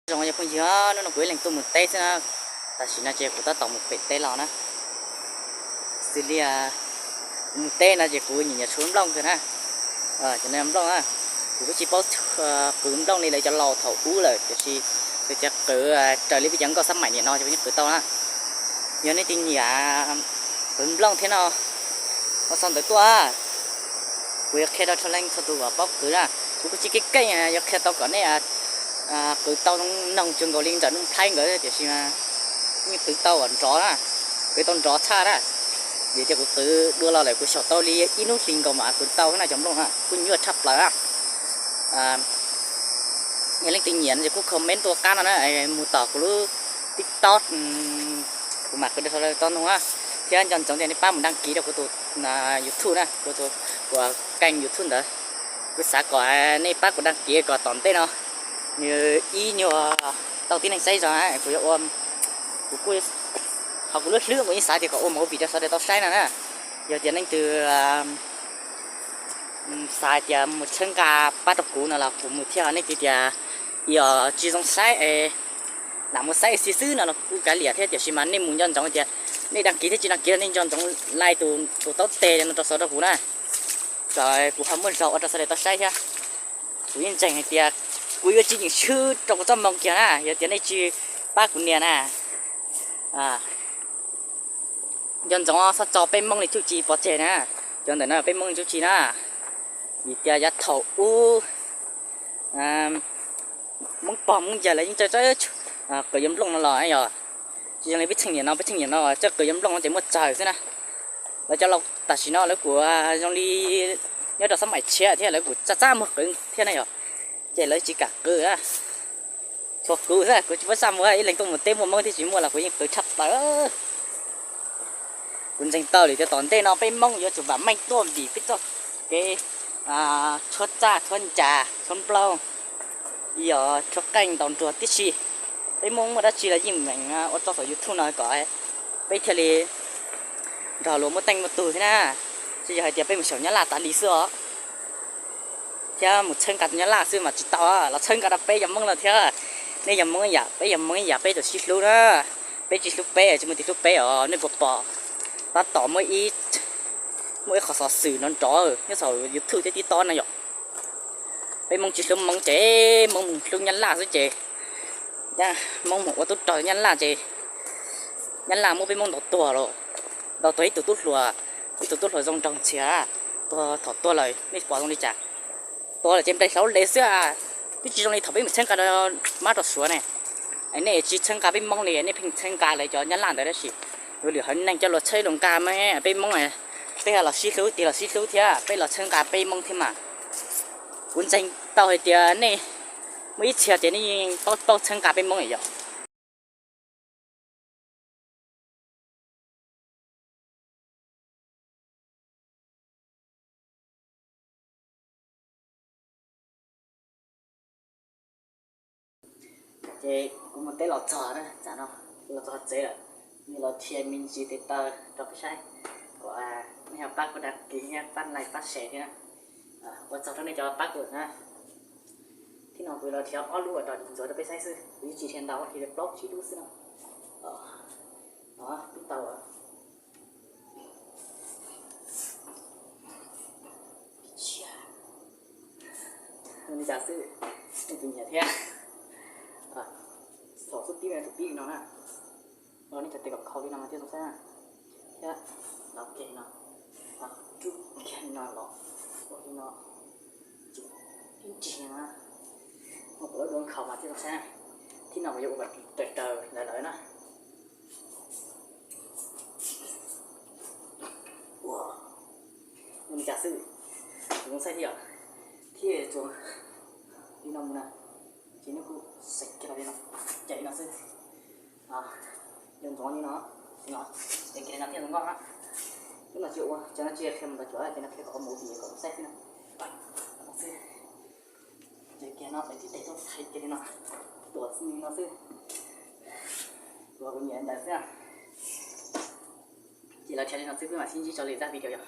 Zoo yog phooj ywg, hnub no kuv ib leeg tuaj mus teb xwb na. Tam sim no ces kuv tab tom mus pem teb los na. Xws li kuv mus teb no ces kuv nyiam nyiam tshuav nplooj kawg na. Cov no nplooj na, kuv kuj tsis paub qhwv nplooj li lawv cov laus thaum ub lawm, tiam sis lawv cov qhwv raws li peb cov nkauj xab maim niam no ces peb yeej qhwv tau na. Yog nej twb nyiam qhwv nplooj thiab no, ua txog ntawd tuaj, kuv yuav qhia rau txhua leej txhua tus kom paub qhwv na. Kuv kuj tsis keej keej yuav qhia tau kom nej qhwv tau noog cuag nkaus li ntawm Nuj Nplhaib nkawd, tiam sis mas yeej qhwv tau nrov na, qhwv tau nrov tshaj na. Vim tias kuv qhwv dua los lawm kuv xyaum tau li ib hnub hlis nkaus mas qhwv tau na cov nplooj na, kuj nyuaj tshaj plaws na. Yog leej twg nyiam no ces kuj comment tuaj qab no na, mus tom kuv lub TikTok, kuv mam qhwv rau sawv daws tau noog na. Thiab nco ntsoov tias nej pab mus đăng ký rau kuv tus YouTube na, kuv tus, kuv kênh YouTube ntawd. Kuv xav kom nej pab kuv đăng ký kom tom ntej no nws ib nyuag tau tib neeg saib zog na, kuv yuav ua, kuv kuj, qhov kuv lub hlwb kuv yeej xav tias kom ua movie rau sawv daws tau saib no na. Yog tias leej twg xav tias mus txhawb nqa pab rau kuv no los kuv mus thiab, nej tias yog tsis zoo saib es lam mus saib xib xwb no los kuv kuj kav liam thiab, tiam sis mas nej mus nco ntsoov tias nej đăng ký thiab tsis đăng ký los nej nco ntsoov like tus taub tes no rau xov rau kuv na, kom kuv ho muaj zog ua rau sawv daws tau saib thiab. Kuv yeej ntseeg hais tias kuv yuav tsis yeem swb rau kuv txoj moo kiag na yog tias nej tsis pab kuv nias na. Nco ntsoov txhob tso peb Hmoob li txuj ci pov tseg na. Cov ntawm no peb Hmoob li txuj ci na, vim tias yav thaum ub Hmoob pog Hmoob yawg lawv yeej txawj txawj qhwv yuav nplooj no los yog tsis zoo li peb txheej niam no, peb txheej niam no txawj qhwv yuav nplooj no ces muaj tsawg xwb na. Lawv cov laus tam sim no lawv kuj zoo li nyob rau xab maim tshiab thiab lawv kuj txaj txaj muag qhwv thiab na yog, ces lawv tsis kam qhwv. Tshuav kuv xwb kuv tsis muaj zaj mus, ib leeg tuaj mus teb muaj Hmoob thiab tsis muaj los kuv yeej qhwv tshaj plaws. Kuv ntseeg tau lawm tias tom ntej no peb Hmoob yuav tsum vam meej tuaj vim peb txoj kev tshuab txaj tshuab ncas tshuab nplooj, yog tshuab qeej ntaus nruas tib si. Peb Hmoob muaj dab tsi los yeej meem ua tso saum YouTube no kom peb thiaj li nrog luag muaj teej muaj tug thiab na. Tsis yog hais tias peb mus xyaum Nyab Laj tas li xwb os, thiab mus txhawb nqa tus Nyab Laj xwb mas tsis tau, los txhawb nqa rau peb cov Hmoob los thiab. Nej yog Hmoob ib yam, peb yog Hmoob ib yam, peb yuav tsum sib hlub na. Peb tsis hlub peb tsis muaj tus hlub peb os. Nej puas pom tab tom muaj ib qho xov xwm nrov nrov nyob saum YouTube thiab TikTok no yom? Peb Hmoob tsis hlub Hmoob ces Hmoob mus hlub Nyab Laj xwb ces Hmoob mus ua tub rog Nyab Laj ces Nyab Laj muab peb Hmoob ntaus tuag los, ntaus tuag ib tug tub hluas, ib tug tub hluas zoo nraug ntxhias, tuag thaum tuag lawm nej pom zoo li cas? Tuag lawm ces nplej hlauv le xwb. Twb tsis zoo li thaum peb mus txhawb nqa rau mab rau suav ne. Nej tsis txhawb nqa peb Hmoob li, nej pheej txhawb nqa lawv cov Nyab Laj ntawd tab sis ua lwm haiv neeg coj los txhawb los nqa mas peb Hmoob, peb los sib hlub, tig los sib hlub thiab peb los txhawb nqa peb Hmoob thiab mas. Kuv ntseeg tau hais tias nej muaj ib txhia tias nej yeej paub paub txhawb nqa peb Hmoob yom. Ces kuv mus teb los txog na, tsam no kuv los txog tsev lawm, kuv los dhia me ntsis tes taw rau peb saib, kom nej ho pab kuv đăng ký thiab pab like pab share thiab na. Ua tsaug rau nej cov pab kuv na. Thib no kuv los dhia ob lub uas rau ntxuav rau peb saib xwb, kuv yeej tsis dhia ntau, dhia li plaub tsib lub xwb no. Twb tau. Li cas xwb, nej tus nyiam thiab. Thaum xub tib tus pib li no na, los nej cov tes kom khau li no mas thiaj zoo saib na. Thiab los kiag li no, rub kiag li no los, ua li no, ib nrig na, ua kom lub dua nkhaus mas thiaj zoo saib na. Thib no kuv yuav ua kom raws raws lawv lawv na. Ua li cas xwb, kuv zoo saib thiab yom. Thiab tsuas li no mus na, ces nej kuj xeem kiag li no, ces li no xwb. Yog ntxuav li no, ces kiag li no thiaj zoo nkauj na. Lub no tsis ua, ces no tsis qhia mus ntawd cuav, ces no qhia kom ua movie kom saib xwb na. Xwb. Ces kiag no lawv tib teg tuaj txhais kiag li no, tuam xwb li no xwb. Ua kuv nyiam ntawd xwb. Ces los dhia li no xwb, peb mam sib ntsib tso lwm zaj video yom.